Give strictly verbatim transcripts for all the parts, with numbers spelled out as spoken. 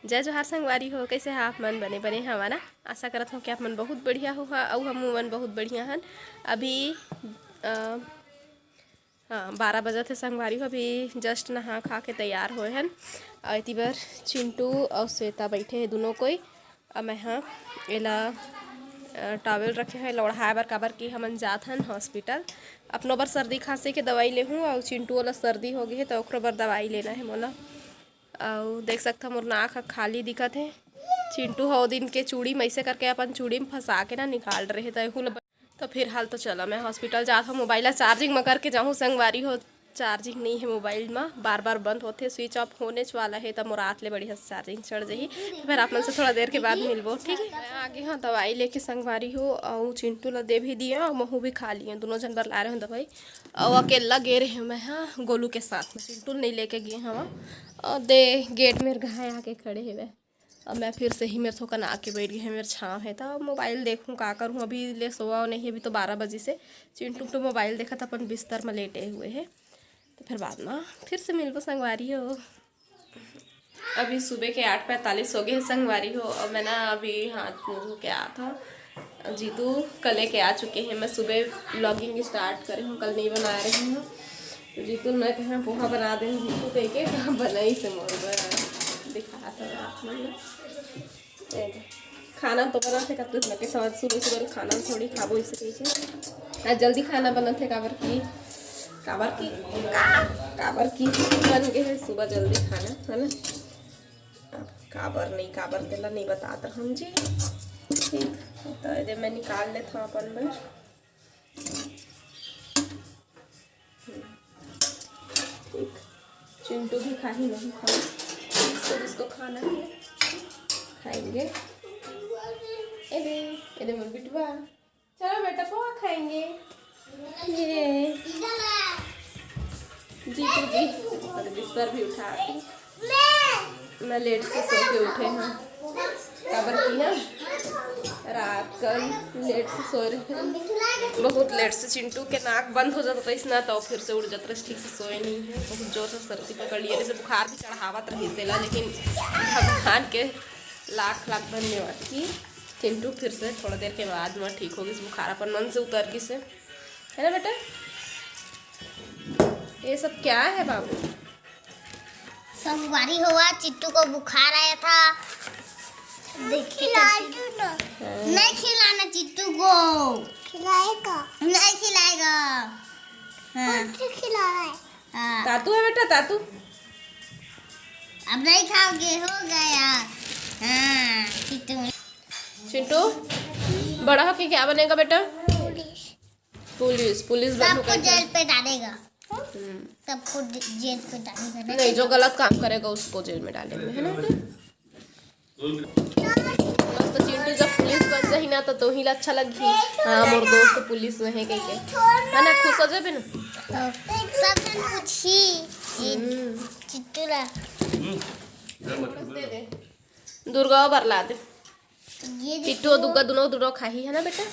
जय जोहार संगवारी हो, कइसे हा आप मन? बने बने हवा ना? आशा करत हंव कि आप मन बहुत बढ़िया होहा, अउ हमू मन बहुत बढ़िया हन। अभी अ, हाँ, बारह बजत हे संगवारी हो, अभी just नहा खा के तैयार होए हन। अउ एती बर चिंटू अउ श्वेता बइठे हे दुनों कोई। अउ मैं हा एला अ, towel रखे हंव एला ओढ़ाए बर, काबर कि हमन जात हन hospital। अपनो बर सर्दी खांसी के दवाई लेहूं अउ चिंटू वाला सर्दी हो गे हे, त ओकरो बर दवाई लेना हे मोला। अउ देख सकथव, मोर नाक ह खाली दिखत हे। चिंटू ह ओ दिन के चूड़ी म अइसे करके अपन चूड़ी म फंसा के ना निकाल रहे, त एहू ल ब-, त फिलहाल तो चला, मैं hospital जात हंव, mobile ला charging म करके जाहूं संगवारी हो। Charging नइ हे mobile म, बार बार बंद होथे, switch off होनेच वाला हे, त मोर आत ले बढ़िया से charging चढ़ जाही। त फिर आप मन से थोड़ा देर के बाद मिलबो, ठीक हे? मैं आगे हंव दवाई लेके संगवारी हो, अउ चिंटू ला दे भी दिए, अउ महू भी खा लिए, दुनों झन बर लाए रहेंव दवाई। अउ अकेला गे रहेंव मैं हा गोलू के साथ में, चिंटू ल नइ लेके गे हंव। अउ दे gate मेर घर आके खड़े हे मैं। अब मैं फिर से ही मेर थोकन आके बइठ गे हंव, मेर छांव हे, त mobile देखहूं, का करहूं, अभी ले सोवा नइ हे, अभी तो बारह बजिस हे। चिंटू तो mobile देखत अपन बिस्तर म लेटे हुए हे, त फिर बाद म फिर से मिलबो संगवारी हो। अभी सुबह के आठ पैंतालीस हो गे हे संगवारी हो, अउ मैं ना अभी हाथ मुंह धो के आत हंव। जीतू कले के आ चुके हे, मैं सुबह vlogging start करे हंव, कल नइ बनाए रहे हंव। त जीतू ल मैं कहेंव पोहा बना दे जीतू कहिके, त बनाइस हे मोर बर, दिखात हंव आप मन ल। ए दे, खाना तो बनत हे, कतको लगे सवाद सुबह सुबह खाना थोड़ी खाबो इसे कहिके। आज जल्दी खाना बनत हे, काबर कि, काबर कि, का-, काबर कि बन गे हे सुबह जल्दी खाना, है ना? अब काबर नहीं, काबर तेला नहीं बतात रहम जी। ठीक, तो ये दे मैं निकाल लेत हंव अपन बर। ठीक, चिंटू भी खाही, नहीं खाही, जिसको जिसको खाना है खाएंगे। ए दे, ए दे मोर बिटुआ, चलो बेटा पोहा खाएंगे। ये जीतू जी, अरे बिस्तर भी उठा के मैं late से सो के उठे हंव, काबर कि ना रात कल late से सोए रहे हंव, बहुत late से। चिंटू के नाक बंद हो जात रहिस ना, त फिर से उठ जात रहिस, ठीक से सोए नइ हे, बहुत जोर से सर्दी पकड़ लिए रहिस, बुखार भी चढ़ावत रहिस तेला, लेकिन भगवान के लाख लाख धन्यवाद कि चिंटू फिर से थोड़ा देर के बाद म ठीक हो गिस, बुखार अपन मन से उतर गिस हे, है ना बेटा? ये सब क्या है बाबू? संगवारी हो, चिट्टू को बुखार आया था। देखिए खिला कैसे दो ना। हाँ। नहीं खिलाना चिट्टू को। खिलाएगा। नहीं खिलाएगा। हाँ। कौन सी खिला रहा है? हाँ। तातू है बेटा, तातू। अब नहीं खाओगे, हो गया। हाँ, चिट्टू। चिंटू, बड़ा होके क्या बनेगा बेटा? पुलिस। पुलिस, पुलिस बनू सबको कहिके। जेल पे डालेगा। हम्म। सबको जे-, जेल पे डालेगा ना। नहीं, जो गलत काम करेगा उसको जेल में डालेंगे, है ना बेटा? बस तो चिंटू जब पुलिस बन जाही ना, तो तोही ला अच्छा लगही। हाँ, मोर दोस्त पुलिस में है कहिके, है ना? खुश हो जाबे ना। सब जन पूछी, ये हम्म। चिट्टू ला। दे दे। दुर्गा बर ला दे। ये देखो। चिट्टू अउ दुर्गा दुनों, दुनों खाही, है ना बेटा?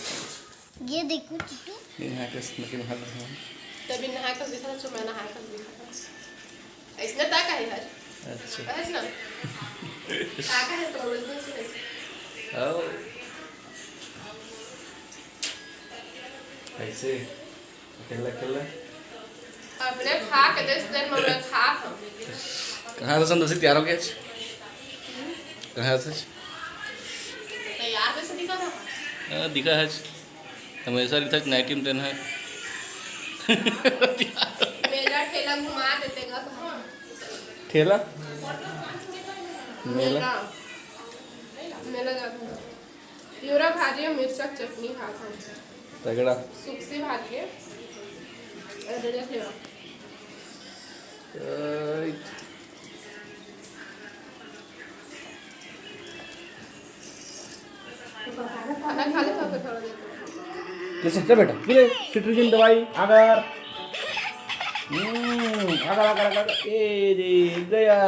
ये देखो चिट्टू। ये नहा के, लेकिन नहा के। तभी नहा के दिखा, तो मैं नहा के दिखा। इसने ता का है आज? अच्छा। है ना? ता का है तो बोल दो इसमें। आओ। ऐसे। खेल ले, खेल ले। अपने खा के देख, देख, मैं खा था। कहाँ से संतोषी तैयार हो गया आज? कहाँ से? तैयार वैसे दिखा था। हाँ, दिखा है। हमेशा दिखा नाइटी में तेन है। मेला ठेला घुमा देते गा तो। ठेला? मेला। मेला। मेला जाता है। यूरा भाजी अउ मिर्चा के चटनी खात हन। तगड़ा। सुकसी भाजी हे। अरे, देख लेवा। राइट। खाना खा ले, तो फिर थोड़ा देर। ले, चल, चल बेटा, पी ले, सिट्रिजिन दवाई, अगर। हम्म, अगर, अगर, अगर, अगर, ए रे, गया।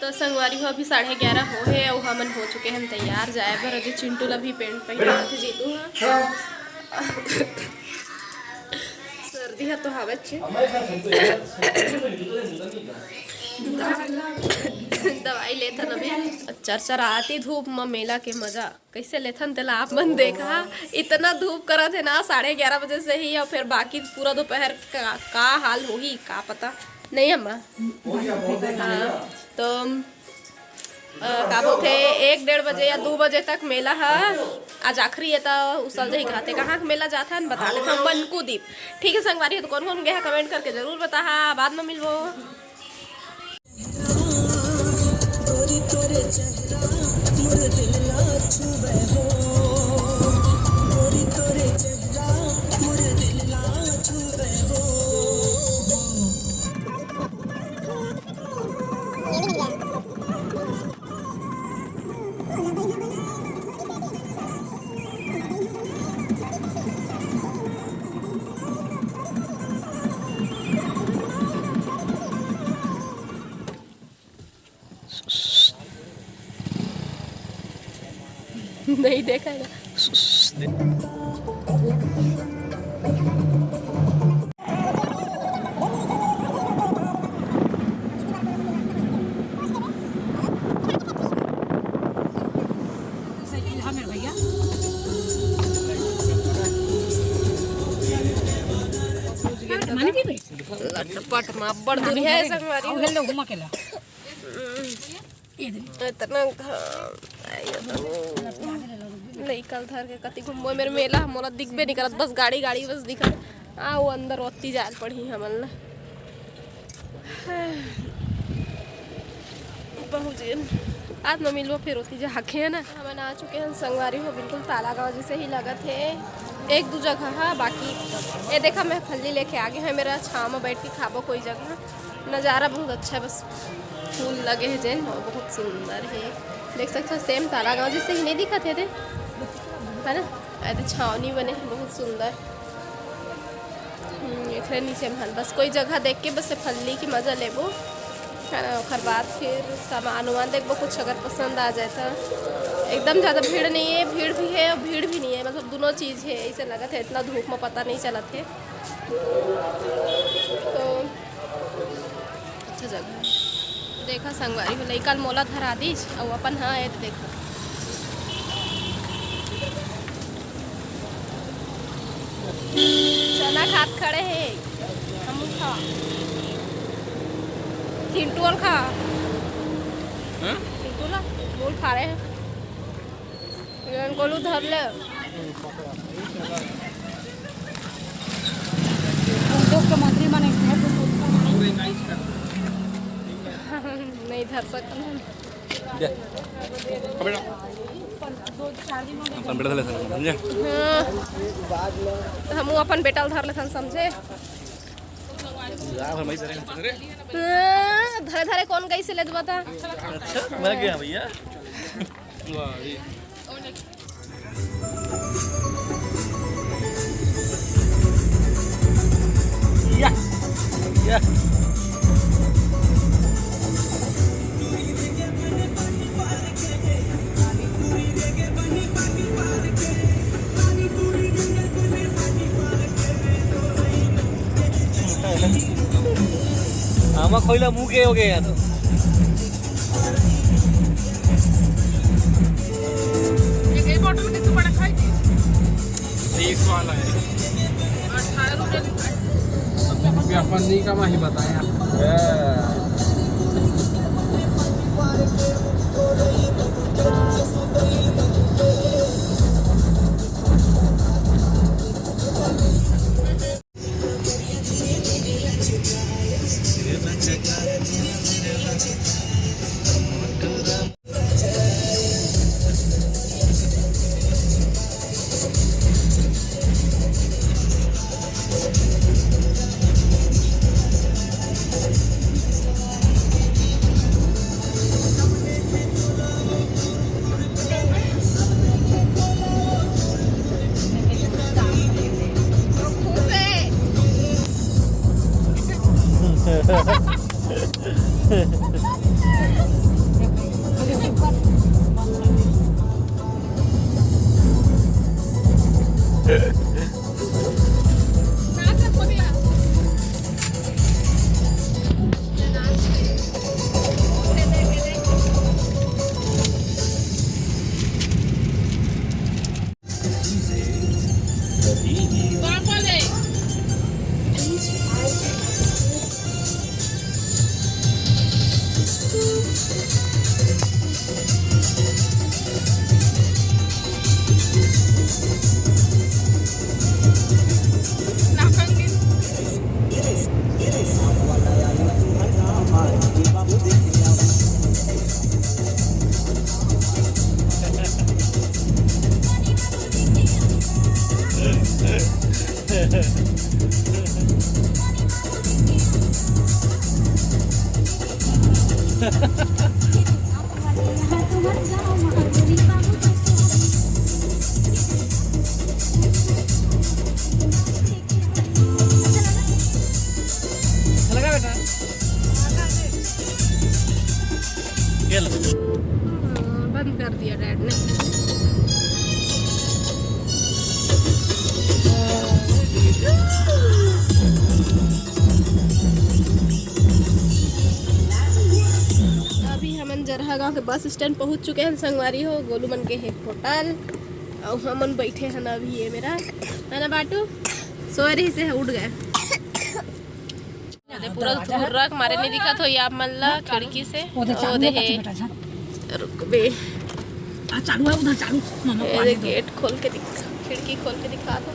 तो संगवारी हो, अभी साढ़े ग्यारह हो हे अउ हमन हो चुके हन तैयार जाए बर। अभी चिंटू ला भी पैंट पहिनावत हे जीतू ह। सर्दी ह तो हवेच। दवाई लेथन अभी। चरचराती धूप म मेला के मजा कइसे लेथन, तेला आप मन देखा। इतना धूप करत हे ना, साढ़े ग्यारह बजे से ही, अउ फिर बाकी पूरा दोपहर का, का हाल होही, का पता। नहीं अम्मा? हाँ, तो अ, का बोलथे, एक डेढ़ बजे या दू बजे तक मेला ह। आज आखिरी ए, त उसल जही कहते। कहाँ के मेला जाथन, बता देथन, मनकू दीप। ठीक है संगवारी, तो कौन कौन गया है, comment करके जरूर बताहा, बाद में मिलबो। नहीं देखा है। लटपट में अब्बड़ दूर है संगवारी हो। हेलो, घुमा के ला। इतना घाम, आइयो तो लइका ल धर के कति घूमबो। मेरे मेला मोला दिखबे नहीं करत, बस गाड़ी, गाड़ी बस दिखत। आ, वो अंदर ओती जाल पड़ही हमन ला। पहुँच गेन। आज न मिलबो फिर ओती जाके, है ना। हमन आ चुके हैं संगवारी हो, बिल्कुल तालागांव जैसे ही लगत है। एक दू जगह है बाकी। ये देखा, मैं फल्ली लेके आ गए हैं, मेरा छाँव में बैठ के खाबो कोई जगह। नज़ारा बहुत अच्छा है, बस फूल लगे हैं जेन, और बहुत सुंदर है। देख सकते हो, same तालागांव जैसे ही नहीं दिखत है, दे, है ना? ऐसे छावनी बने हैं, बहुत सुंदर। हम्म, एकरे नीचे में हन। बस कोई जगह देख के बस ये फल्ली की मजा लेबो, है ना? ओकर बाद फिर सामान वामान देखबो, कुछ अगर पसंद आ जाए तो। एकदम ज़्यादा भीड़ नहीं है, भीड़ भी है और भीड़ भी नहीं है, मतलब दोनों चीज़ है। ऐसे लगत है, इतना धूप में पता नहीं चलत है। तो अच्छा जगह है। देखा संगवारी हो, लइका ल मोला धरा दीस, अउ अपन, हाँ, ये तो देखा, चना खात खड़े हे। हम खा, चिंटू ल खा। हाँ? चिंटू ला बोल खा रहे हैं। गोलू धर ले। हम दोस्त के मंत्री माने हैं, तो नहीं धर सकते हैं। दे। अपन बेटा ले सकते हैं, समझे? हाँ। तो हम अपन बेटा ल धर लेथन, समझे? यार, हम ही धरे हैं, धरे। हाँ, धरे धरे कौन गई से ले बता? अच्छा, मैं गया भैया। वाह, ये। या, या। आमा खोइला मुँह के हो गया यार। एक ही बॉटल कितने बड़ा खाई थी? तीस वाला है। अठारह रुपये की खाई। अभी अपन नहीं कमा ही बताया। लगा बेटा। ये लो। हम्म, बंद कर दिया डैड ने। अभी हमन जरहा गांव के बस स्टैंड पहुंच चुके हैं संगवारी हो। गोलू मन के हे होटल, अउ हमन बैठे हैं अभी, ये मेरा है ना बाटू, सोए रही से उठ गए। अरे पूरा धुर्रा के मारे नहीं दिखत होही आप मन ला खिड़की से। वो दे ओ चालू दे है, हे। बच्चा बेटा, जा। रुक बे। आ, चालू है उधर, चालू। मामा ए पानी दे, दो। गेट खोल के दिखा, खिड़की खोल के दिखा दो।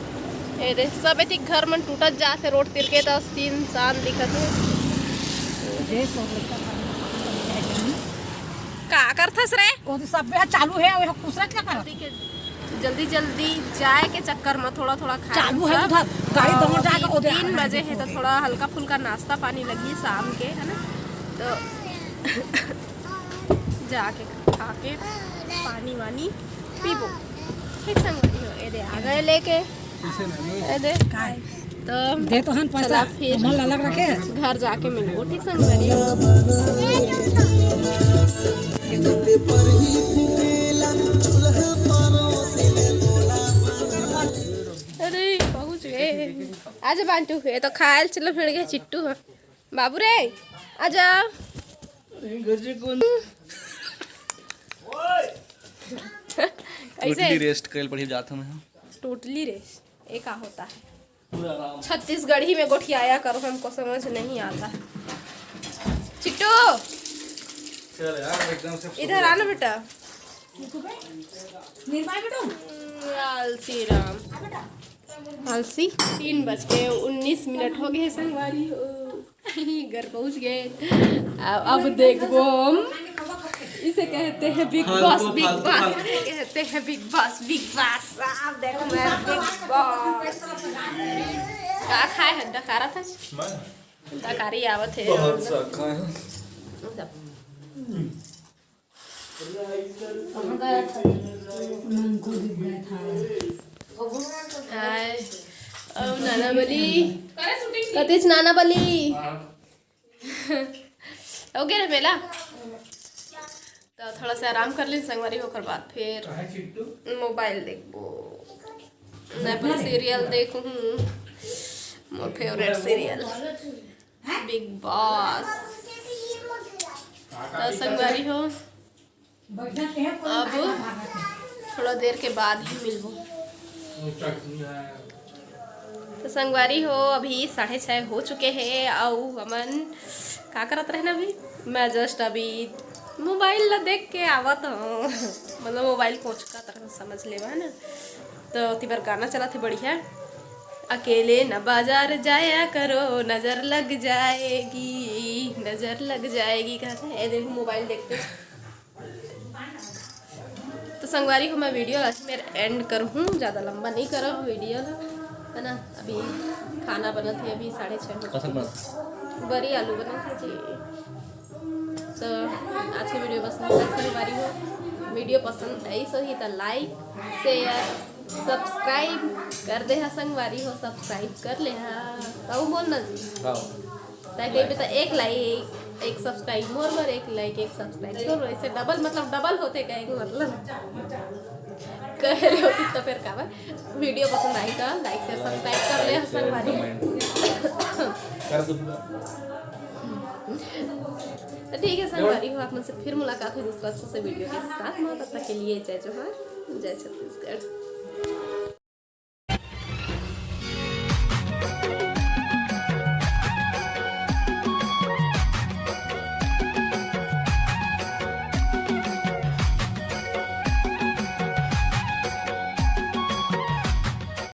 ए दे, सब एती घर मन टूटत जात हे, रोड तीर के त सीन सान दिखत हे। देख, वो लड़का पानी का करथस रे? वो तो सब चालू है, वो दूसरा क्या करत? जल्दी जल्दी जाए के चक्कर में थोड़ा थोड़ा खाए चालू है सब। उधर, गाड़ी दोनों अभी जाके उधर तीन बजे है, तो थोड़ा हल्का फुल्का नाश्ता पानी लगी शाम के, है ना? तो जाके खा के पानी वानी पीबो। ठीक संगवारी हो, ए दे आ गए लेके। ए दे। काय? तो दे तो हन पैसा, चला फिर हमन ला अलग रखे। घर जाके मिलबो, ठीक संगवारी हो। अरे पहुंच गए। आजा बांटू, ये तो खायल चलो भिड़ गए चिट्टू ह। बाबू रे, आजा। घर से कौन? कैसे? टोटली रेस्ट कल पढ़ी जाता हूँ मैं। टोटली रेस्ट, ये का होता है? छत्तीसगढ़ी में गोठियाया करो, हमको समझ नहीं आता। चिट्टू, चल यार, एकदम से इधर आना बेटा। निर्मल बेटा। हम्म, आलसी राम। आलसी। तीन बज के उन्नीस मिनट हो गए संगवारी हो। घर पहुंच गए। अब, अब देखबो हम। इसे कहते हैं बिग बॉस, बिग बॉस। इसे कहते हैं बिग बॉस, बिग बॉस। आप देखो मैं बिग बॉस। का खाए है? डकारा था? मैं? डकारी आवत है। बहुत सा खाए हैं। हाय। अब नाना बली। कतेच नाना बली। हो गया ना मेला? तो थोड़ा सा आराम कर लें संगवारी, ओकर बाद फिर मोबाइल देखबो, ना अपन सीरियल देखूँ, मोर फेवरेट सीरियल बिग बॉस। तो संगवारी हो, अब थोड़ा देर के बाद ही मिलबो। तो संगवारी हो, अभी साढ़े छः हो चुके हैं, अउ हमन का करत रहे ना अभी, मैं जस्ट अभी मोबाइल ला देख के आवत हूँ। मतलब मोबाइल कोचकत रहे, समझ लेवा है ना। तो ओती बर गाना चलत हे बढ़िया, अकेले न बाजार जाया करो, नजर लग जाएगी, नजर लग जाएगी, कहते हैं। ए देखो मोबाइल देखते। तो संगवारी हो, मैं वीडियो आज मेरे एंड करूँ, ज़्यादा लंबा नहीं करो वीडियो ला, है ना। अभी खाना बनत हे, अभी साढ़े छः हो चुके। बरी आलू बनत हे जी। तो आज के वीडियो बस इतना संगवारी हो, वीडियो पसंद आई सो ही तो लाइक, शेयर, सब्सक्राइब कर दे हा संगवारी हो, सब्सक्राइब कर ले हा। ताऊ बोल ना जी। ताकि अभी तो एक लाइक, एक सब्सक्राइब मोर बर, एक लाइक, एक सब्सक्राइब तोर बर, ऐसे डबल, मतलब डबल होते कहे के मतलब। कहे रहे होती तो फिर काबर। वीडियो पसंद आई तो लाइक, शेयर, सब्सक्राइब कर ले हा संगवारी। तो ठीक है संगवारी हो, आप मन से फिर मुलाकात होही दूसरा अच्छा से वीडियो के साथ में। तब तक के लिए जय जोहार, जय छत्तीसगढ़।